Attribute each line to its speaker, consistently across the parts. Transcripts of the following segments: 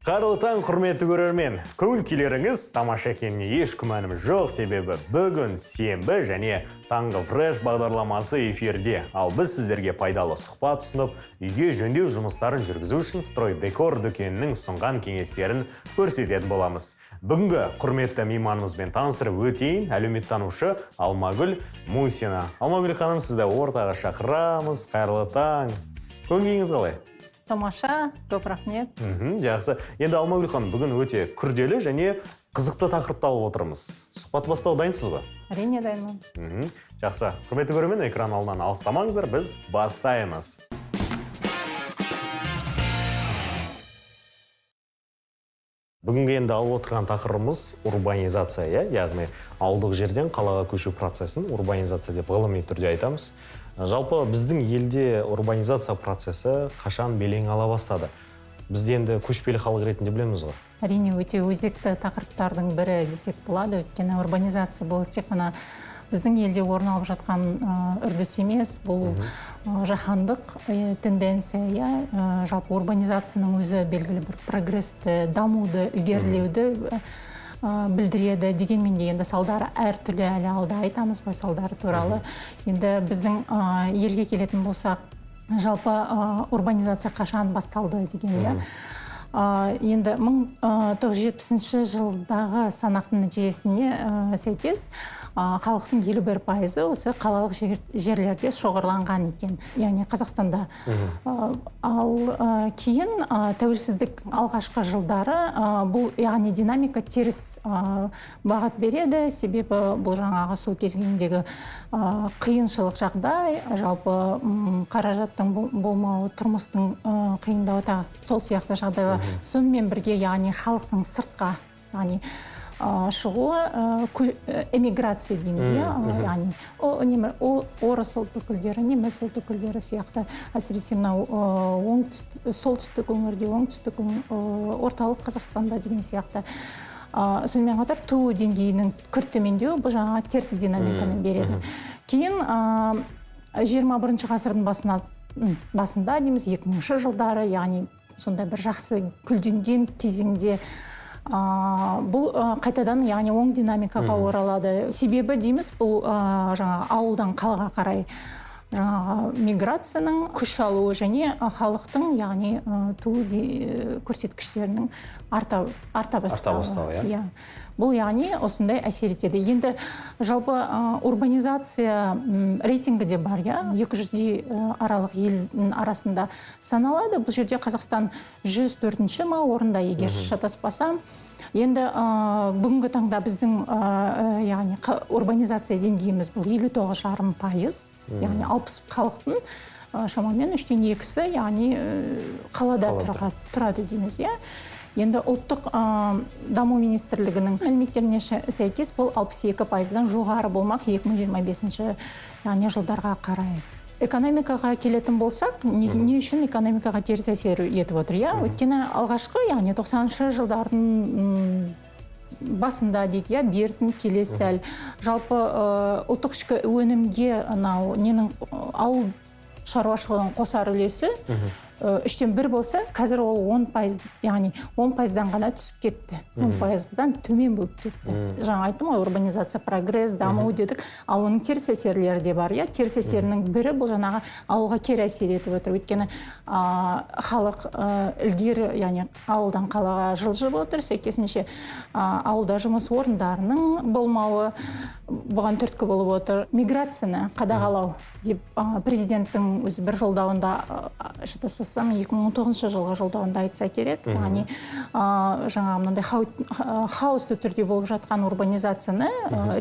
Speaker 1: Қайырлы таң, құрметті көрермен. Көңіл күйлеріңіз тамаша екеніне еш күмәнім жоқ, себебі бүгін сенбі және таңғы фреш бағдарламасы эфирде. Ал біз сіздерге пайдалы сұхбат ұсынып, үйге жөндеу жұмыстарын жүргізу үшін Строй Декор дүкенінің ұсынған кеңестерін көрсететін боламыз. Бүгінгі құрметті мейманымызбен таныстырып өтейін, әлеуметтанушы Алмагүл Мусина. Алмагүл ханым, сізді ортаға шақырамыз. Қайырлы таң. Көңіл күйіңіз қалай?
Speaker 2: Тамаша, көп рахмет.
Speaker 1: Жақсы. Енді Алмагүл ханым, бүгін өте күрделі және қызықты тақырыпты алып отырмыз. Сұхбат бастауға дайынсыз ба?
Speaker 2: Әрине дайынмын.
Speaker 1: Жақсы. Құрметті көрермен, экран алдынан алыстамаңыздар, біз бастаймыз. Бүгінгі енді алып отырған тақырыбымыз урбанизация, иә? Яғни ауылдық жерден қалаға көшу процесін урбанизация деп ғылыми түрде айтамыз. Жалпы біздің елде урбанизация процесі қашан белең ала бастады? Бізде енді көшпелі халық ретінде білеміз ғой.
Speaker 2: Әрине, өте өзекті тақырыптардың бірі десек болады. Өйткені урбанизация бұл тек қана біздің елде орын алып жатқан үрдіс емес, бұл жаһандық тенденция, иә. Жалпы урбанизацияның өзі белгілі бір прогрессті, дамуды, ілгерілеуді білдіреді. Дегенмен де енді салдары әртүрлі, әлі алда айтамыз ғой салдары туралы. Енді біздің елге келетін болсақ, жалпы урбанизация қашан басталды деген, иә. Енді 1970 жылдағы санақтың нәтижесіне сәйкес халықтың 51% осы қалалық жерлерде шоғырланған екен, яғни Қазақстанда. Ал кейін тәуелсіздік алғашқы жылдары бұл, яғни динамика теріс бағыт береді, себебі бұл жаңағы сол кезеңдегі қиыншылық жағдай, жалпы қаражаттың болмауы, тұрмыстың қиындауы, тағы сол сияқты жағдайлар. Сонымен бірге, яғни халықтың сыртқа, яғни шығуы, эмиграция дейміз, иә, яғни орыс ұлт өкілдері, неміс ұлт өкілдері сияқты, әсіресе мынау солтүстік өңірде, оңтүстік, орталық Қазақстанда деген сияқты. Сонымен қатар туу деңгейінің күрт төмендеуі бұл жаңағы теріс динамиканы береді. Кейін 21 ғасырдың басында дейміз, 2000 жылдары, яғни сондай бір жақсы гүлденген кезеңде бұл қайтадан, яғни оң динамикаға оралады. Себебі дейміз, бұл жаңағы ауылдан қалаға қарай жаңағы миграцияның күш алуы және халықтың, яғни туу көрсеткіштерінің арта бастауы.
Speaker 1: Бастауы, иә?
Speaker 2: Иә. Бұл, яғни, осындай әсер етеді. Енді жалпы урбанизация рейтингі де бар, иә, 200-дей аралық елдің арасында саналады. Бұл жерде Қазақстан 104-ші ма орында, егер шатаспасам. Енді бүгінгі таңда біздің яғни урбанизация деңгейіміз бұл 59,5%, яғни 60 халықтың шамамен 2/3-і, яғни қалада тұрады дейміз, иә. Енді ұлттық даму министрлігінің мәліметтеріне сәйкес бұл 62%-дан жоғары болмақ 2025-ші, яғни жылдарға қарай. Экономикаға келетін болсақ, не үшін экономикаға теріс әсер етіп отыр, иә? Өйткені алғашқы, яғни 90-шы жылдардың басында дейік, иә, бертін келе сәл жалпы ұлттық ішкі өнімге анау ненің, ауыл шаруашылығының қосар үлесі 1/3 болса, қазір ол 10%, яғни 10%-дан ғана түсіп кетті, 10%-дан төмен болып кетті. Жаңа айттым ғой, урбанизация прогресс, даму дедік, ал оның теріс әсерлері де бар, иә. Теріс әсерінің бірі бұл жаңағы ауылға кері әсер етіп отыр, өйткені халық ілгері, яғни ауылдан қалаға жылжып отыр, сәйкесінше ауылда жұмыс орындарының болмауы бұған түрткі болып отыр. Миграцияны қадағалау деп президенттің өзі бір жолдауында, шатаспасам, 2019 жылғы жолдауында айтса керек, яғни жаңағы мынандай хаосты түрде болып жатқан урбанизацияны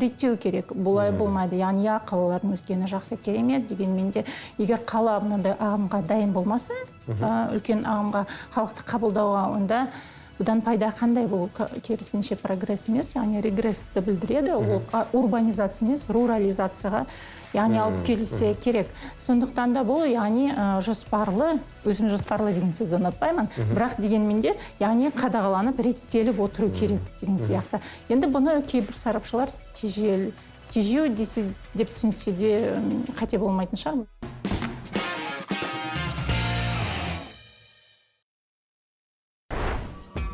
Speaker 2: реттеу керек, бұлай болмайды. Яғни иә, қалалардың өскені жақсы, керемет, дегенмен де егер қала мынандай ағымға дайын болмаса, үлкен ағымға, халықты қабылдауға, онда бұдан пайда қандай? Бұл керісінше прогресс емес, яғни регрессті білдіреді. Ол урбанизация емес, рурализацияға, яғни алып келсе керек. Сондықтан да бұл, яғни жоспарлы, өзім жоспарлы деген сөзді ұнатпаймын, бірақ дегенмен де, яғни қадағаланып, реттеліп отыру керек деген сияқты. Енді бұны кейбір сарапшылар тежеу десе деп түсінсе де қате болмайтын шығар.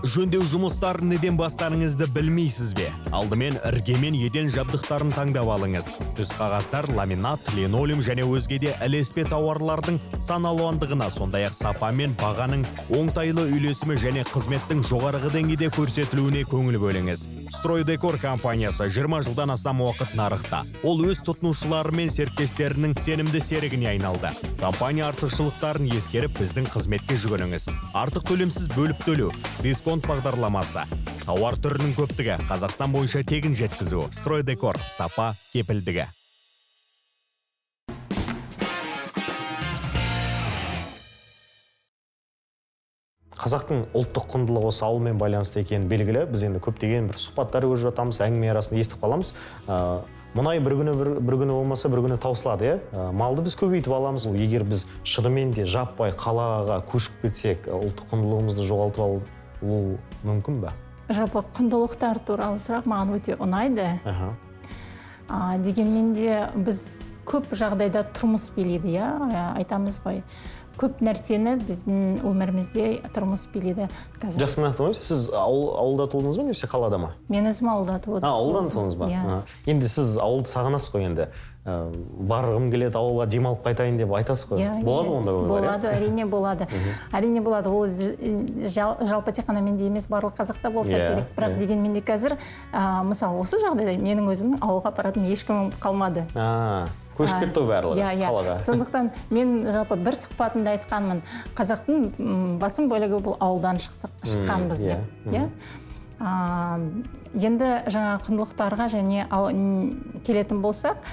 Speaker 1: Жөндеу жұмыстарын неден бастарыңызды білмейсіз бе? Алдымен іргемен еден жабдықтарын таңдап алыңыз. Түс қағаздар, ламинат, линолеум және өзге де ілеспе тауарлардың сан алуандығына, сондай-ақ сапа мен бағаның оңтайлы үйлесімі және қызметтің жоғарғы деңгейде көрсетілуіне көңіл бөліңіз. Стройдекор компаниясы 20 жылдан астам уақыт нарықта. Ол өз тұтынушылары мен серіктестерінің сенімді серігіне айналды. Компания артықшылықтарын ескеріп, біздің қызметке жүгініңіз. Артық төлемсіз бөліп төлеу, дисконт бағдарламасы, тауар түрінің көптігі, Қазақстан бойынша тегін жеткізу. Стройдекор, сапа кепілдігі. Қазақтың ұлттық құндылығы осы ауылмен байланысты екені белгілі. Біз енді көптеген бір сұхбаттар көріп жатамыз, әңгіме арасында естіп қаламыз. Мұнай бір күні бір күні болмаса бір күні таусылады, иә? Малды біз көбейтіп аламыз. Егер біз шынымен де жаппай қалаға көшіп кетсек, ұлттық құндылығымызды жоғалтып алу мүмкін бе?
Speaker 2: Жалпы құндылықтар туралы сұрақ маған өте ұнайды. Дегенмен де біз көп жағдайда тұрмыс билейді, иә? Айтамыз ғой. Көп нәрсені біздің өмірімізде тұрмыс билейді. Қазір.
Speaker 1: Жақсы, мен айтып қояйын, сіз ауылда тудыңыз ба немесе қалада ма?
Speaker 2: Мен өзім ауылда тудым.
Speaker 1: Ауылдан тудыңыз ба?
Speaker 2: Иә.
Speaker 1: Енді сіз ауылды сағынасыз ғой енді. Барғым келеді, ауылға демалып қайтайын деп айтасыз ғой.
Speaker 2: Иә,
Speaker 1: Болады
Speaker 2: иә.
Speaker 1: ондай ойлар, иә?
Speaker 2: Болады, әрине болады. Әрине болады. Ол жалпы тек қана менде емес, барлық қазақта болса керек. Бірақ дегенмен де қазір, мысалы, осы жағдайда менің өзімнің ауылға баратын ешкімім қалмады.
Speaker 1: Көшіп кетті ғой барлығы қалаға.
Speaker 2: Сондықтан мен жалпы бір сұхбатымда айтқанмын, қазақтың басым бөлігі бұл ауылдан шыққанбыз деп, иә? Енді жаңа құндылықтарға және келетін болсақ,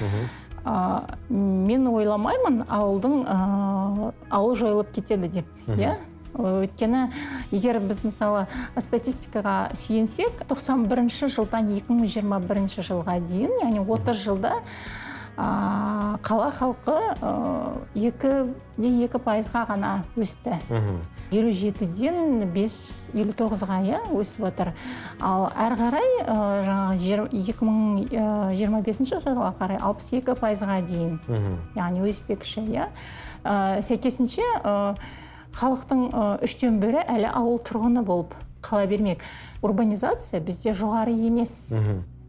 Speaker 2: мен ойламаймын ауыл жойылып кетеді деп, иә? Өйткені егер біз мысалы статистикаға сүйенсек, тоқсан бірінші жылдан екі мың жиырма бірінші жылға дейін, яғни 30 жылда, қала халқы, екі пайызға ғана өсті. Елу жетіден бес, елу тоғызға, иә, өсіп отыр. Ал әрі қарай, жаңағы екі мың, жиырма бесінші жылға қарай алпыс екі пайызға дейін, яғни өспекші, иә. Сәйкесінше, халықтың, үштен бірі әлі ауыл тұрғыны болып қала бермек. Урбанизация бізде жоғары емес.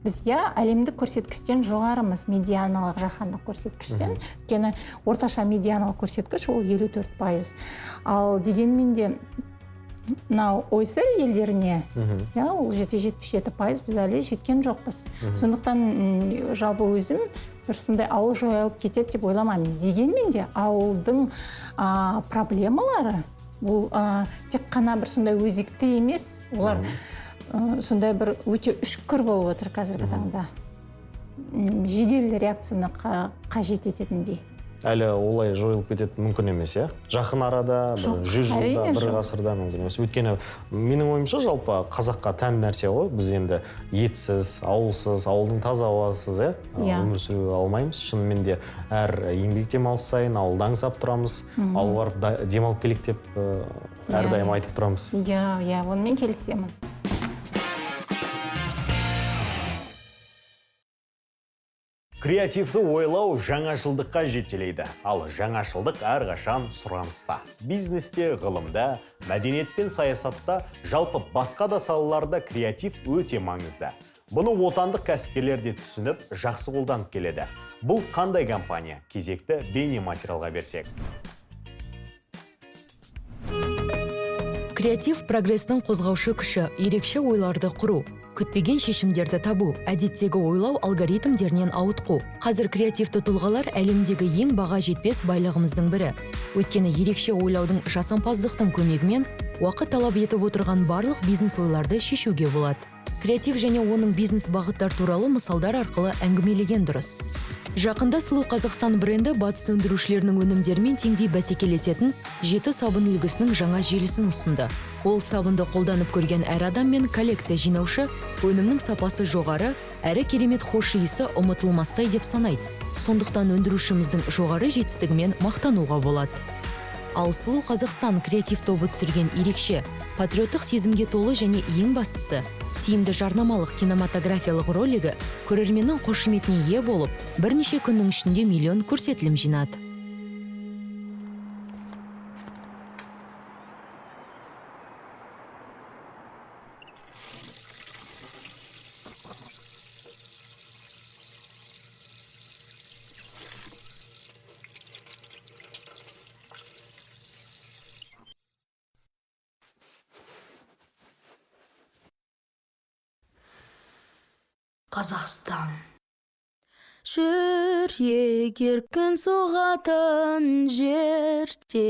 Speaker 2: Біз, иә, әлемдік көрсеткіштен жоғарымыз, медианалық жаһандық көрсеткіштен. Өйткені орташа медианалық көрсеткіш ол елу төрт пайыз. Ал дегенмен де мынау ОЭСР елдеріне, иә, ол жерде жетпіс жеті пайыз, біз әлі жеткен жоқпыз. Сондықтан, жалпы өзім бір сондай ауыл жойылып кетеді деп ойламаймын. Дегенмен де ауылдың, проблемалары бұл, тек қана бір сондай өзекті емес, олар сондай бір өте үшкір болып отыр қазіргі таңда. Жедел реакцияны қажет ететіндей.
Speaker 1: Әлі олай жойылып кетеді мүмкін емес, иә? Жақын арада, бір
Speaker 2: Жоқ,
Speaker 1: жүз жылда,
Speaker 2: әрине
Speaker 1: бір
Speaker 2: жоқ.
Speaker 1: ғасырда мүмкін емес. Өйткені менің ойымша жалпы қазаққа тән нәрсе ғой. Біз енді етсіз, ауылсыз, ауылдың таза ауасыз, иә?
Speaker 2: Иә.
Speaker 1: Өмір сүре алмаймыз. Шынымен де әр еңбек демалыс сайын ауылды аңсап тұрамыз. Ауылға барып демалып келейік деп әрдайым айтып тұрамыз.
Speaker 2: Иә, иә, онымен келісемін.
Speaker 1: Креативті ойлау жаңашылдыққа жетелейді. Ал жаңашылдық әрқашан сұраныста. Бизнесте, ғылымда, мәдениет пен саясатта, жалпы басқа да салаларда креатив өте маңызды. Бұны отандық кәсіпкерлер де түсініп, жақсы қолданып келеді. Бұл қандай компания? Кезекті бейнематериалға берсек.
Speaker 3: Креатив прогрестің қозғаушы күші, ерекше ойларды құру, күтпеген шешімдерді табу, әдеттегі ойлау алгоритмдерінен ауытқу. Қазір креативті тұлғалар әлемдегі ең баға жетпес байлығымыздың бірі. Өйткені ерекше ойлаудың жасампаздықтың көмегімен уақыт талап етіп отырған барлық бизнес ойларды шешуге болады. Креатив және оның бизнес бағыттар туралы мысалдар арқылы әңгімелеген дұрыс. Жақында Сұлу Қазақстан бренді батыс өндірушілерінің өнімдерімен теңдей бәсекелесетін 7 сабын үлгісінің жаңа желісін ұсынды. Ол сабынды қолданып көрген әр адам мен коллекция жинаушы өнімнің сапасы жоғары, әрі керемет хош иісі ұмытылмастай деп санайды. Сондықтан өндірушіміздің жоғары жетістігімен мақтануға болады. Ал Сұлу Қазақстан креатив тобы түсірген ерекше, патриоттық сезімге толы және ең бастысы, тиімді жарнамалық кинематографиялық ролигі көрерменнің қошеметіне ие болып, бірнеше күннің ішінде миллион көрсетілім жинады.
Speaker 4: Қазақстан. Жүрек еркін соғатын жерде,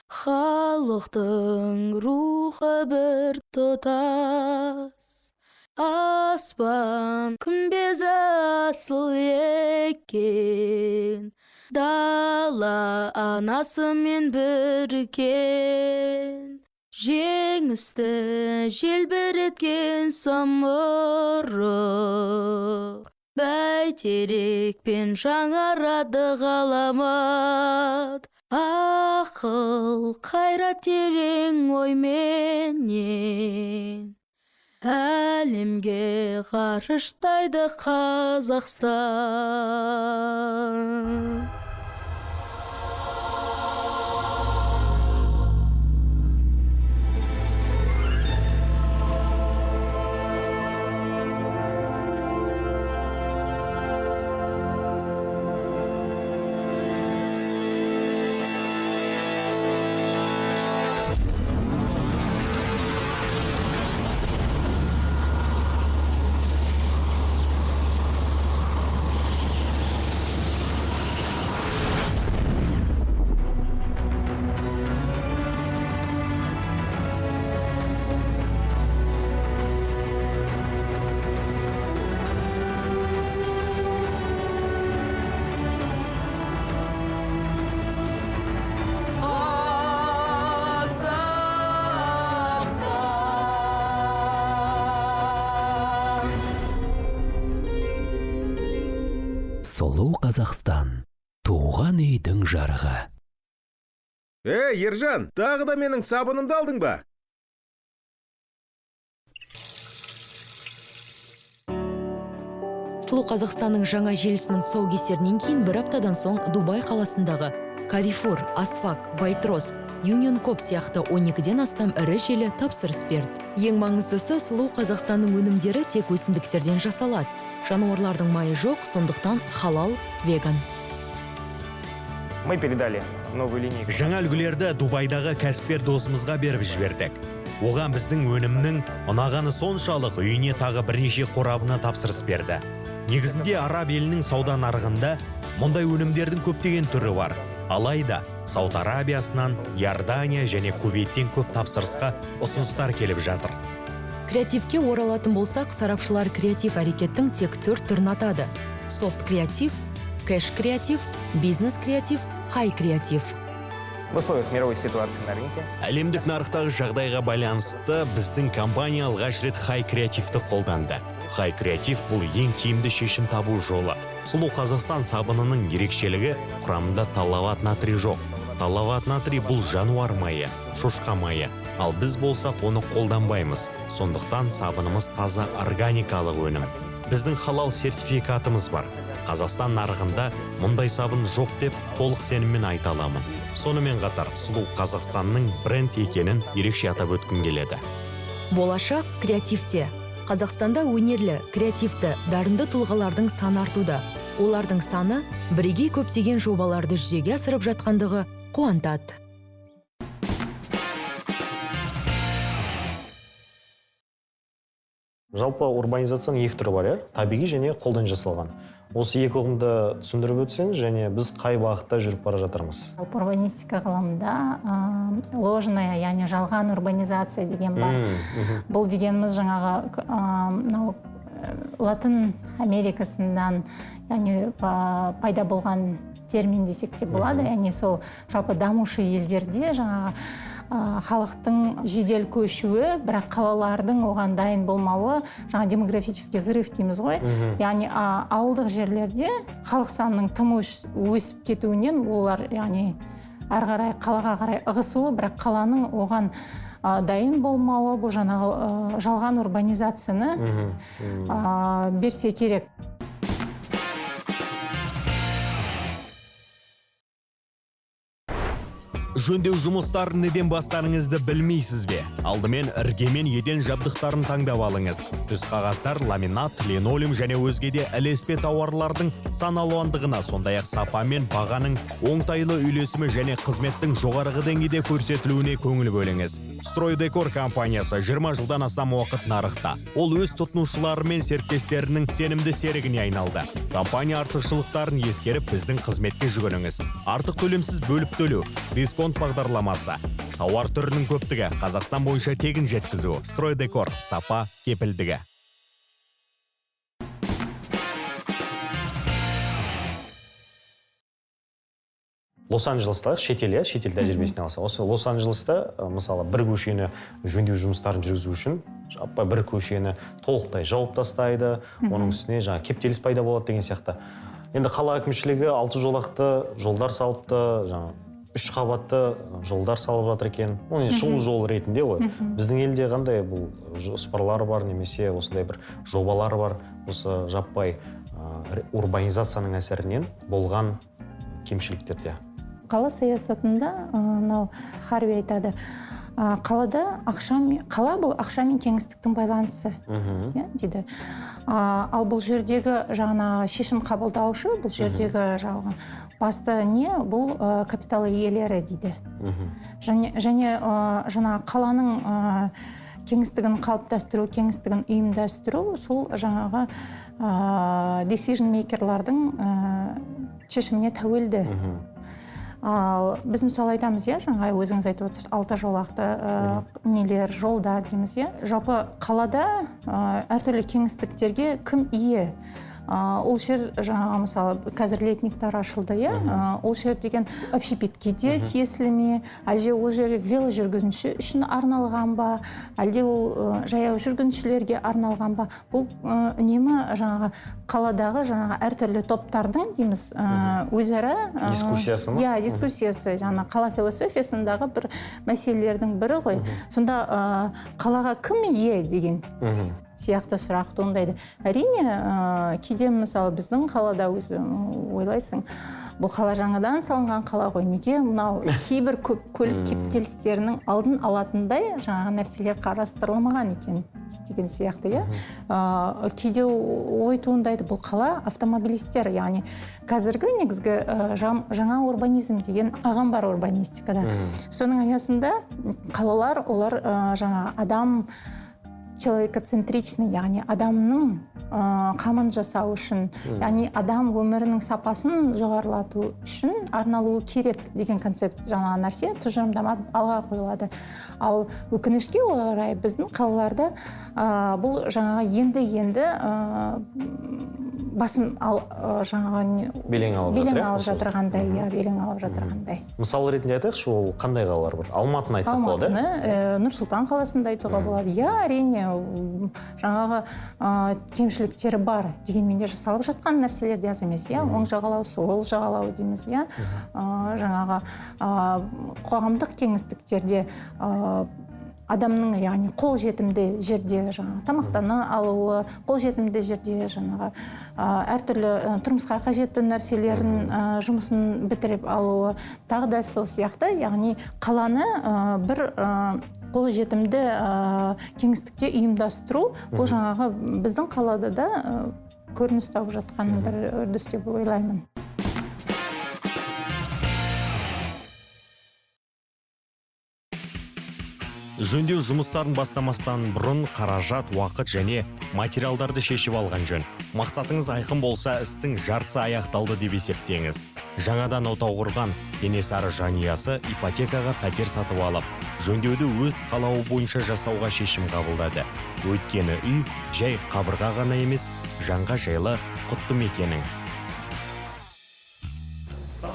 Speaker 4: халықтың рухы бір тұтас. Аспан күмбезі асыл екен, дала анасымен бірген. Жеңісті желбіреткен самұрық, бәйтерекпен жаңарады ғаламат. Ақыл қайрат терең ойменен, әлемге ғарыштайды Қазақстан.
Speaker 5: Сұлу Қазақстан, туған үйдің жарығы.
Speaker 6: Ей, Ержан, тағы да менің сабынымды алдың ба?
Speaker 3: Сұлу Қазақстанның жаңа желісінің тұсаукесерінен кейін бір аптадан соң Дубай қаласындағы Карифур, Асфак, Вайтрос, Юнион Коп сияқты 12-ден астам ірі желі тапсырыс берді. Ең маңыздысы, Сұлу Қазақстанның өнімдері тек өсімдіктерден жасалады. Жануарлардың майы жоқ, сондықтан халал, веган.
Speaker 7: Мы передали новую линейку.
Speaker 1: Жаңа үлгілерді Дубайдағы кәсіпкер досымызға беріп жібердік. Оған біздің өнімнің ұнағаны соншалық, үйіне тағы бірнеше қорабына тапсырыс берді. Негізінде араб елінің сауда нарығында мұндай өнімдердің көптеген түрі бар. Алайда Сауд Арабиясынан, Иордания және Кувейттен көп тапсырысқа ұсыныстар келіп жатыр.
Speaker 3: Креативке оралатын болсақ, сарапшылар креатив әрекеттің тек 4 түрін атады. Софт креатив, кэш креатив, бизнес креатив, хай креатив.
Speaker 7: В условиях мировой ситуации на рынке
Speaker 1: Әлемдік нарықтағы жағдайға байланысты біздің компания алғаш рет хай креативті қолданды. Хай креатив бұл ең тиімді шешім табу жолы. Сұлу Қазақстан сабынының ерекшелігі құрамында талават натрий жоқ. Талават натрий бұл жануар майы, шошқа майы. Ал біз болсақ оны қолданбаймыз. Сондықтан сабынымыз таза органикалық өнім. Біздің халал сертификатымыз бар. Қазақстан нарығында мұндай сабын жоқ деп толық сеніммен айта аламын. Сонымен қатар Сұлу Қазақстанның бренд екенін ерекше атап өткім келеді.
Speaker 3: Болашақ креативте. Қазақстанда өнерлі, креативті, дарынды тұлғалардың саны артуда. Олардың саны бірегей көптеген жобаларды жүзеге асырып жатқандығы қуантады.
Speaker 1: Жалпы урбанизацияның екі түрі бар, иә? Табиғи және қолдан жасалған. Осы екі ұғымды түсіндіріп өтсеңіз, және біз қай бағытта жүріп бара жатырмыз?
Speaker 2: Жалпы урбанистика ғылымында ложная, яғни жалған урбанизация деген бар. Бұл дегеніміз жаңағы мынау Латын Америкасынан, яғни пайда болған термин десек те болады. Яғни сол жалпы дамушы елдерде жаңағы халықтың жедел көшуі, бірақ қалалардың оған дайын болмауы, жаңа демографический взрыв дейміз ғой. Яғни ауылдық жерлерде халық санының тым өсіп кетуінен олар, яғни әрі қарай қалаға қарай ығысуы, бірақ қаланың оған дайын болмауы, бұл жаңағы жалған урбанизацияны берсе керек.
Speaker 1: Жөндеу жұмыстарын неден бастарыңызды білмейсіз бе? Алдымен іргемен еден жабдықтарын таңдап алыңыз. Түс қағаздар, ламинат, линолеум және өзге де ілеспе тауарлардың сан алуандығына, сондай-ақ сапа мен бағаның оңтайлы үйлесімі және қызметтің жоғарғы деңгейде көрсетілуіне көңіл бөліңіз. Стройдекор компаниясы 20 жылдан астам уақыт нарықта. Ол өз тұтынушылары мен серіктестерінің сенімді серігіне айналды. Компания артықшылықтарын ескеріп, біздің қызметке жүгініңіз. Артық төлемсіз бөліп төлеу, дисконт бағдарламасы, тауар түрінің көптігі, Қазақстан бойынша тегін жеткізу. Стройдекор, сапа кепілдігі. Лос-Анджелеста, шетел, иә, шетел тәжірибесіне алса, осы Лос-Анджелеста, мысалы, бір көшені жөндеу жұмыстарын жүргізу үшін жаппай бір көшені толықтай жауып тастайды, оның үстіне жаңа кептеліс пайда болады деген сияқты. Енді қала әкімшілігі 6 жолақты жолдар салыпты, жаңа 3 қабатты жолдар салып жатыр екен. Ол енді шығу жолы ретінде ғой. Біздің елде қандай бұл жоспарлар бар немесе осындай бір жобалар бар, осы жаппай урбанизацияның әсерінен болған кемшіліктерде?
Speaker 2: Қала саясатында, мынау Харви айтады, қалада ақша, қала бұл ақша мен кеңістіктің байланысы, иә, дейді. Ал бұл жердегі жаңа шешім қабылдаушы, бұл жердегі жаңағы басты не, бұл капитал иелері дейді. Және жаңа қаланың кеңістігін қалыптастыру, кеңістігін ұйымдастыру сол жаңағы decision makерлардың шешіміне тәуелді. Ал біз мысалы айтамыз, иә, жаңа өзіңіз айтып отырсыз, 6 жолақты нелер, жолдар дейміз, иә. Жалпы қалада әртүрлі кеңістіктерге кім ие? Ол жер жаңағы мысалы қазір летниктар ашылды, иә? Ол жер деген общепитке де тиесілі ме? Әлде ол жер веложүргінші үшін арналған ба? Әлде ол жаяу жүргіншілерге арналған ба? Бұл үнемі жаңағы қаладағы жаңағы әртүрлі топтардың дейміз, өзара
Speaker 1: дискуссиясы ма?
Speaker 2: Иә, дискуссиясы, жаңа қала философиясындағы бір мәселелердің бірі ғой. Сонда қалаға кім ие деген сияқты сұрақ туындайды. Әрине, кейде мысалы біздің қалада өзі ойлайсың, бұл қала жаңадан салынған қала ғой, неге мынау кейбір көп көлік кептелістерінің алдын алатындай жаңағы нәрселер қарастырылмаған екен деген сияқты, иә. Кейде ой туындайды, бұл қала автомобилистер, яғни қазіргі негізгі жаңа урбанизм деген ағым бар урбанистикада. Соның аясында қалалар, олар жаңа адам человекоцентричный, яғни адамның қамын жасау үшін, яғни адам өмірінің сапасын жоғарылату үшін арналуы керек деген концепт, жаңа нәрсе тұжырымдама алға қойылады. Ал өкінішке орай біздің қалаларда бұл жаңағы енді-енді басым ал, жаңағы
Speaker 1: белең алып
Speaker 2: белең алып жатырғандай, иә, белең алып жатырғандай.
Speaker 1: Мысал ретінде айтайықшы, ол қандай қалалар бар? Алматыны айтсақ болады,
Speaker 2: Алматыны, Нұр-Сұлтан қаласында айтуға болады. Иә, әрине, жаңағы кемшіліктері бар, дегенмен де жасалып жатқан нәрселер де аз емес, иә. Оң жағалау, сол жағалау дейміз, иә. Жаңағы қоғамдық кеңістіктерде адамның, яғни қол жетімді жерде жаңағы тамақтана алуы, қол жетімді жерде жаңағы әртүрлі тұрмысқа қажетті нәрселерін, жұмысын бітіріп алуы, тағы да сол сияқты, яғни қаланы бір қол жетімді кеңістікте ұйымдастыру, бұл жаңағы біздің қалада да көрініс тауып жатқан бір үрдіс деп ойлаймын.
Speaker 1: Жөндеу жұмыстарын бастамастан бұрын қаражат, уақыт және материалдарды шешіп алған жөн. Мақсатыңыз айқын болса, істің жартысы аяқталды деп есептеңіз. Жаңадан отау құрған Кенесары жанұясы ипотекаға пәтер сатып алып, жөндеуді өз қалауы бойынша жасауға шешім қабылдады. Өйткені үй жай қабырға ғана емес, жанға жайлы құтты мекенің.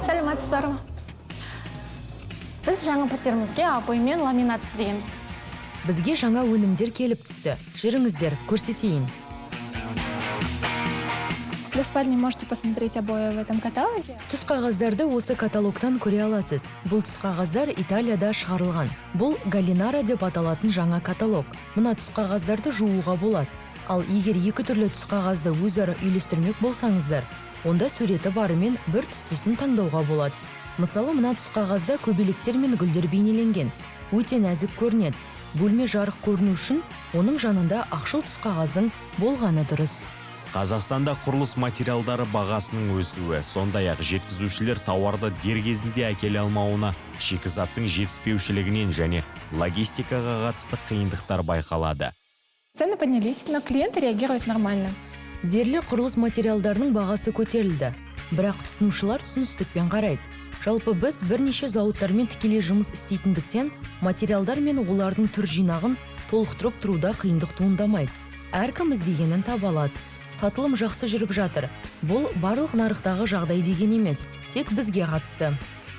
Speaker 8: Сәлеметсіздер ме? Біз жаңа пәтерімізге обой мен ламинат іздегенбіз.
Speaker 3: Бізге жаңа өнімдер келіп түсті. Жүріңіздер, көрсетейін.
Speaker 9: Для спальни можете посмотреть обои в этом каталоге.
Speaker 3: Түс қағаздарды осы каталогтан көре аласыз. Бұл түс қағаздар Италияда шығарылған. Бұл Галинара деп аталатын жаңа каталог. Мына түс қағаздарды жууға болады. Ал егер екі түрлі түс қағазды өзара үйлестірмек болсаңыздар, онда суреті барымен бір түстісін таңдауға болады. Мысалы, мына түсқағазда көбелектер мен гүлдер бейнеленген. Өте нәзік көрінеді. Бөлме жарық көріну үшін оның жанында ақшыл түсқағаздың болғаны дұрыс.
Speaker 1: Қазақстанда құрылыс материалдары бағасының өсуі, сондай-ақ жеткізушілер тауарды дер кезінде әкеле алмауына, шикізаттың жетіспеушілігінен және логистикаға қатысты қиындықтар байқалады.
Speaker 9: Цены поднялись, но клиенты реагируют нормально.
Speaker 3: Зерлі құрылыс материалдарының бағасы көтерілді, бірақ тұтынушылар түсіністікпен қарайды. Жалпы, біз бірнеше зауыттармен тікелей жұмыс істейтіндіктен, материалдар мен олардың түр жинағын толықтырып тұруда қиындық туындамайды. Әркім іздегенін таба алады. Сатылым жақсы жүріп жатыр. Бұл барлық нарықтағы жағдай деген емес, тек бізге қатысты.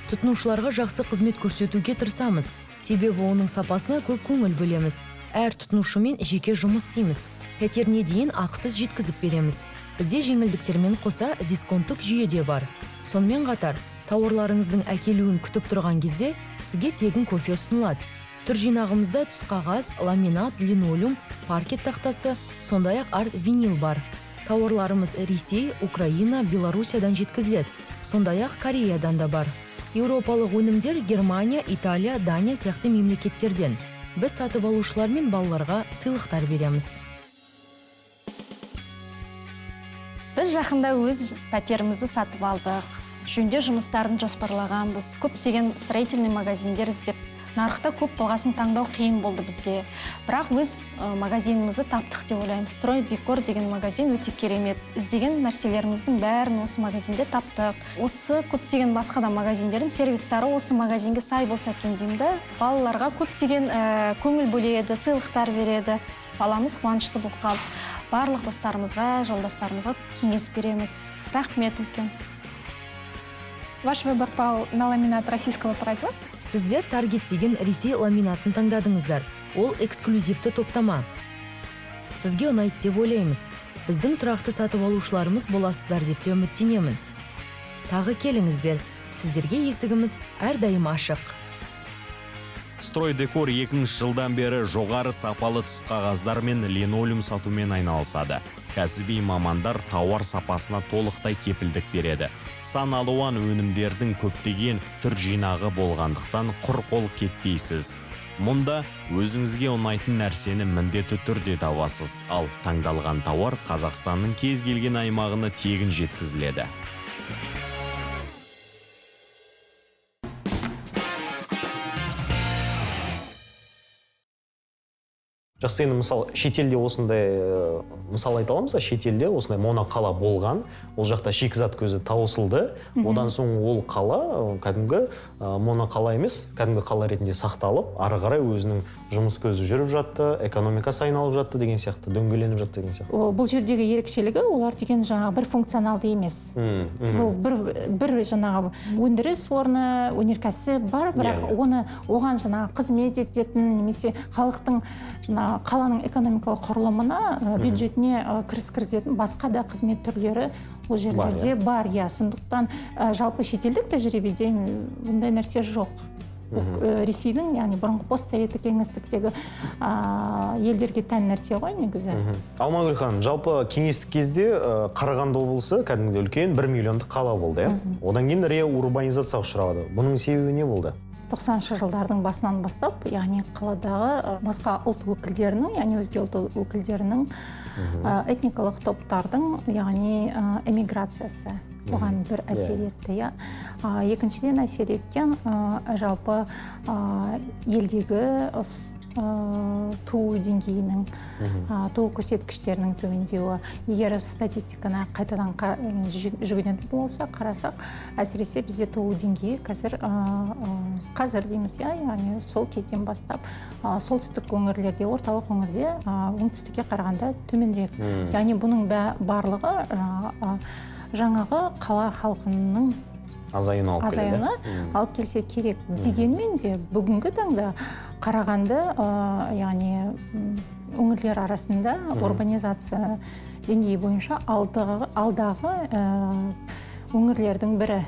Speaker 3: Тұтынушыларға жақсы қызмет көрсетуге тырысамыз, себебі оның сапасына көп көңіл бөлеміз. Әр тұтынушымен жеке жұмыс істейміз, пәтеріне дейін ақысыз жеткізіп береміз. Бізде жеңілдіктермен қоса дисконттық жүйе де бар. Сонымен қатар, тауарларыңыздың әкелуін күтіп тұрған кезде сізге тегін кофе ұсынылады. Түр жинағымызда түсқағаз, ламинат, линолеум, паркет тақтасы, сондай-ақ арт винил бар. Тауарларымыз Ресей, Украина, Белоруссиядан жеткізіледі, сондай-ақ Кореядан да бар. Еуропалық өнімдер Германия, Италия, Дания сияқты мемлекеттерден. Біз сатып алушылар мен балаларға сыйлықтар береміз.
Speaker 8: Біз жақында өз пәтерімізді сатып алдық. Жөндеу жұмыстарын жоспарлағанбыз. Көптеген строительный магазиндер іздеп, нарықта көп болғасын, таңдау қиын болды бізге. Бірақ өз магазинімізді таптық деп ойлаймын. «Строй Декор» деген магазин өте керемет. Іздеген нәрселеріміздің бәрін осы магазинде таптық. Осы көптеген басқа да магазиндердің сервистары осы магазинге сай болса екен деймін да. Балаларға көптеген көңіл бөледі, сыйлықтар береді. Баламыз қуанышты болып қалды. Барлық достарымызға, жолдастарымызға кеңес береміз. Рахмет үлкен.
Speaker 9: Ваш выбор пал на ламинат российского производства.
Speaker 3: Сіздер «Таргет» деген Ресей ламинатын таңдадыңыздар. Ол эксклюзивті топтама. Сізге ұнайды деп ойлаймыз. Біздің тұрақты сатып алушыларымыз боласыздар деп те үміттенемін. Тағы келіңіздер, сіздерге есігіміз әрдайым ашық.
Speaker 1: «Строй Декор» 2000 жылдан бері жоғары сапалы түсқағаздар мен линолеум сатумен айналысады. Кәсіби мамандар тауар сапасына толықтай кепілдік береді. Сан алуан өнімдердің көптеген түр жинағы болғандықтан, құр қол кетпейсіз. Мұнда өзіңізге ұнайтын нәрсені міндетті түрде табасыз. Ал таңдалған тауар Қазақстанның кез келген аймағына тегін жеткізіледі. Жақсы, енді мысалы, шетелде осындай мысал айта аламыз ба? Шетелде осындай моноқала болған, ол жақта шикізат көзі таусылды, одан соң ол қала кәдімгі моноқала емес, кәдімгі қала ретінде сақталып, ары қарай өзінің жұмыс көзі жүріп жатты, экономикасы айналып жатты деген сияқты, дөңгеленіп жатты деген сияқты.
Speaker 2: Бұл жердегі ерекшелігі, олар деген жаңағы бір функционалды емес. Бұл бір жаңағы өндіріс орны, өнеркәсіп бар, бірақ
Speaker 1: Иә, иә.
Speaker 2: оны оған жаңағы қызмет ететін немесе халықтың, жаңағы қаланың экономикалық құрылымына, бюджетіне кіріс кіргізетін басқа да қызмет түрлері ол жерлерде бар, иә. Сондықтан жалпы шетелдік тәжірибеде бұндай нәрсе жоқ. Бұл, Ресейдің, яғни бұрынғы постсоветтік кеңістіктегі елдерге тән нәрсе ғой негізі.
Speaker 1: Алмагүл ханым, жалпы кеңестік кезде Қарағанды облысы кәдімгідей үлкен 1 миллиондық қала болды, иә? Одан кейін реурбанизацияға ұшырады. Бұның себебі не болды?
Speaker 2: 90-шы жылдардың басынан бастап, яғни қаладағы басқа ұлт өкілдерінің, яғни өзге ұлт өкілдерінің, этникалық топтардың, яғни эмиграциясы оған бір әсер етті, иә. Екіншіден, әсер еткен жалпы елдегі туу деңгейінің, туу көрсеткіштерінің төмендеуі. Егер статистиканы қайтадан жүгінетін болсақ, қарасақ, әсіресе бізде туу деңгейі қазір, қазір дейміз, иә, яғни сол кезден бастап солтүстік өңірлерде, орталық өңірде оңтүстікке қарағанда төменірек. Яғни бұның барлығы жаңағы қала халқының
Speaker 1: азаюына алып келеді.
Speaker 2: Азаюына алып келсе керек. Дегенмен де бүгінгі таңда Қарағанды, яғни өңірлер арасында урбанизация деңгейі бойынша алдағы өңірлердің бірі.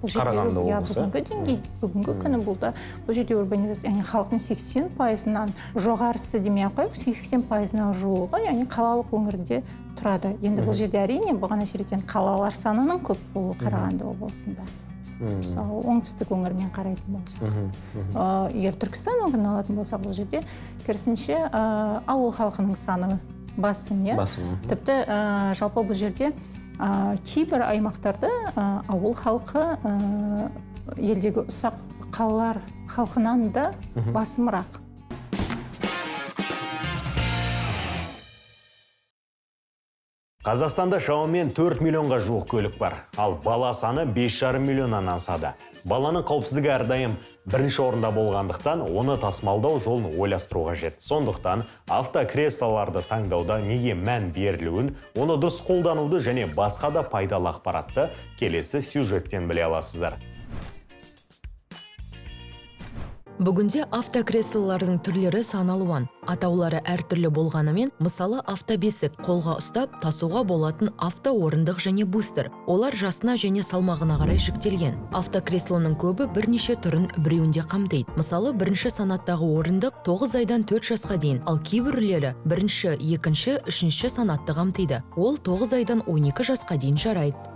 Speaker 2: Бұл жерде,
Speaker 1: Қарағанды
Speaker 2: иә,
Speaker 1: облысы.
Speaker 2: Бүгінгі деңгей, бүгінгі күні бұл да, бұл жерде урбанизация, яғни халықтың 80%-ынан жоғарысы демей ақ қояйық, 80%-ына жуығы, яғни қалалық өңірде тұрады. Енді бұл жерде, әрине, бұған әсер еткен қалалар санының көп болуы Қарағанды облысында. Мысалы, оңтүстік өңірмен қарайтын болсақ. Егер Түркістан өңірін алатын болсақ, бұл жерде керісінше ауыл халқының саны басым, иә?
Speaker 1: Басым.
Speaker 2: Тіпті жалпы бұл жерде кейбір аймақтарда ауыл халқы елдегі ұсақ қалалар халқынан да басымырақ.
Speaker 1: Қазақстанда шамамен 4 миллионға жуық көлік бар, ал бала саны 5,5 миллионнан асады. Баланың қауіпсіздігі әрдайым бірінші орында болғандықтан, оны тасымалдау жолын ойластыру қажет. Сондықтан автокреслоларды таңдауда неге мән берілуін, оны дұрыс қолдануды және басқа да пайдалы ақпаратты келесі сюжеттен біле аласыздар.
Speaker 3: Бүгінде автокреслолардың түрлері сан алуан. Атаулары әртүрлі болғанымен, мысалы, автобесік, қолға ұстап, тасуға болатын автоорындық және бустер. Олар жасына және салмағына қарай жіктелген. Автокреслоның көбі бірнеше түрін біреуінде қамтиды. Мысалы, бірінші санаттағы орындық 9 айдан 4 жасқа дейін, ал кейбіреулері бірінші, екінші, үшінші санатты қамтиды. Ол 9 айдан 12 жасқа дейін жарайды.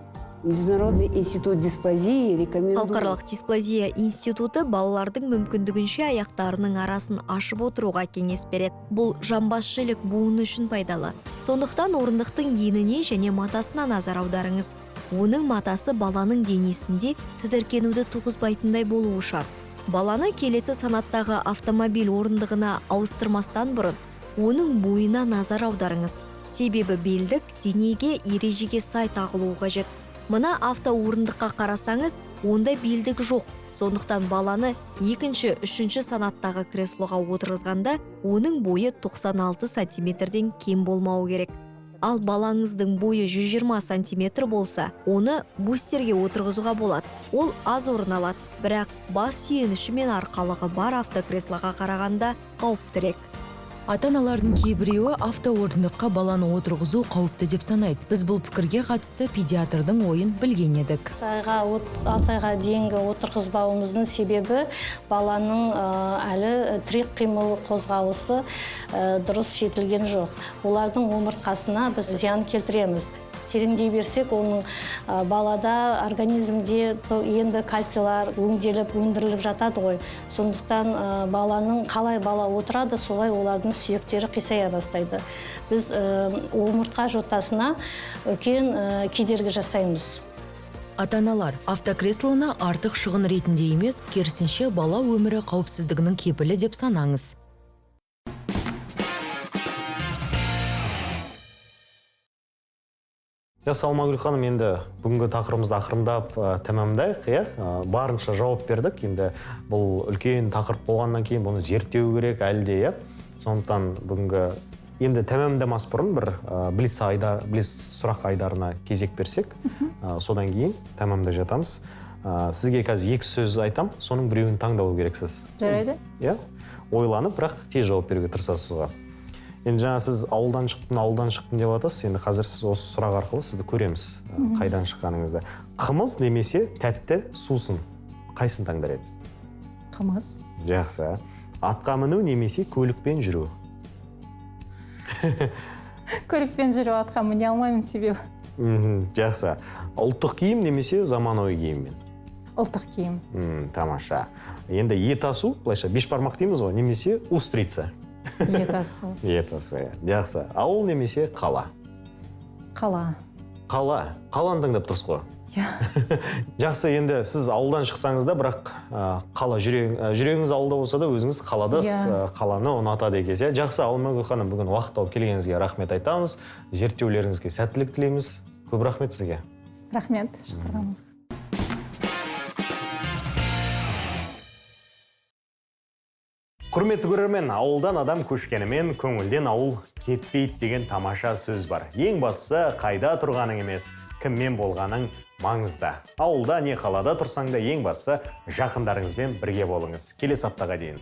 Speaker 10: Международный институт дисплазии рекомендует...
Speaker 11: Халықаралық дисплазия институты балалардың мүмкіндігінше аяқтарының арасын ашып отыруға кеңес береді. Бұл жамбас жілік буыны үшін пайдалы. Сондықтан орындықтың еніне және матасына назар аударыңыз. Оның матасы баланың денесінде тітіркенуді туғызбайтындай болуы шарт. Баланы келесі санаттағы автомобиль орындығына ауыстырмастан бұрын оның бойына назар аударыңыз. Себебі белдік денеге ережеге сай тағылуы қажет. Мына автоорындыққа қарасаңыз, онда белдік жоқ. Сондықтан баланы екінші, үшінші санаттағы креслоға отырғызғанда оның бойы 96 сантиметрден кем болмауы керек. Ал балаңыздың бойы 120 сантиметр болса, оны бустерге отырғызуға болады. Ол аз орын алады, бірақ бас сүйеніші мен арқалығы бар автокреслоға қарағанда қауіптірек.
Speaker 3: Ата-аналардың кейбіреуі автоорындыққа баланы отырғызу қауіпті деп санайды. Біз бұл пікірге қатысты педиатрдың ойын білген едік.
Speaker 12: 6 айға дейінгі отырғызбауымыздың себебі баланың әлі тірек қимыл қозғалысы дұрыс жетілген жоқ. Олардың омыртқасына біз зиян келтіреміз. Тереңдей берсек, оның балада организмде енді кальцийлар өңделіп, өндіріліп жатады ғой. Сондықтан баланың қалай бала отырады, солай олардың сүйектері қисая бастайды. Біз омыртқа жотасына үлкен кедергі жасаймыз.
Speaker 3: Ата-аналар автокреслоны артық шығын ретінде емес, керісінше бала өмірі қауіпсіздігінің кепілі деп санаңыз.
Speaker 1: Жақсы, Алмагүл ханым, енді бүгінгі тақырыбымызды ақырындап тәмамдайық, иә? Барынша жауап бердік. Енді бұл үлкен тақырып болғаннан кейін бұны зерттеу керек әлі де, иә? Сондықтан бүгінгі енді тәмамдамас бұрын бір блиц сұрақ айдарына кезек берсек, содан кейін тәмамдай жатамыз. Сізге қазір екі сөз айтам, соның біреуін таңдау керексіз.
Speaker 2: Жарайды.
Speaker 1: Иә? Ойланып, бірақ тез жауап беруге тырысасыз ғой. Енді жаңа сіз ауылдан шықтым, ауылдан шықтым деп атасыз. Енді қазір сіз осы сұрақ арқылы сізді көреміз, қайдан шыққаныңызды. Қымыз немесе тәтті сусын, қайсысын таңдар едіңіз?
Speaker 2: Қымыз.
Speaker 1: Жақсы. Атқа міну немесе көлікпен жүру?
Speaker 2: Көлікпен жүру, атқа міне алмаймын себебі.
Speaker 1: Жақсы. Ұлттық киім немесе заманауи киіммен?
Speaker 2: Ұлттық киім.
Speaker 1: Тамаша. Енді ет асу, былайша бешбармақ дейміз ғой, немесе устрица?
Speaker 2: Ет асу.
Speaker 1: Ет асу, жақсы. Ауыл немесе қала?
Speaker 2: Қала.
Speaker 1: Қала. Қаланы таңдап тұрсыз ғой.
Speaker 2: Иә.
Speaker 1: Жақсы, енді сіз ауылдан шықсаңыз да, бірақ қала жүрегіңіз ауылда болса да, өзіңіз қалада қаланы ұнатады екенсіз. Жақсы, Алмагүл ханым, бүгін уақыт тауып келгеніңізге рахмет айтамыз. Зерттеулеріңізге сәттілік тілейміз. Көп рахмет сізге.
Speaker 2: Рахмет шақырғаныңызға.
Speaker 1: Құрметті көрермен, ауылдан адам көшкенімен көңілден ауыл кетпейді деген тамаша сөз бар. Ең бастысы қайда тұрғаның емес, кіммен болғаның маңызды. Ауылда не қалада тұрсаң да ең бастысы жақындарыңызбен бірге болыңыз. Келесі аптаға дейін.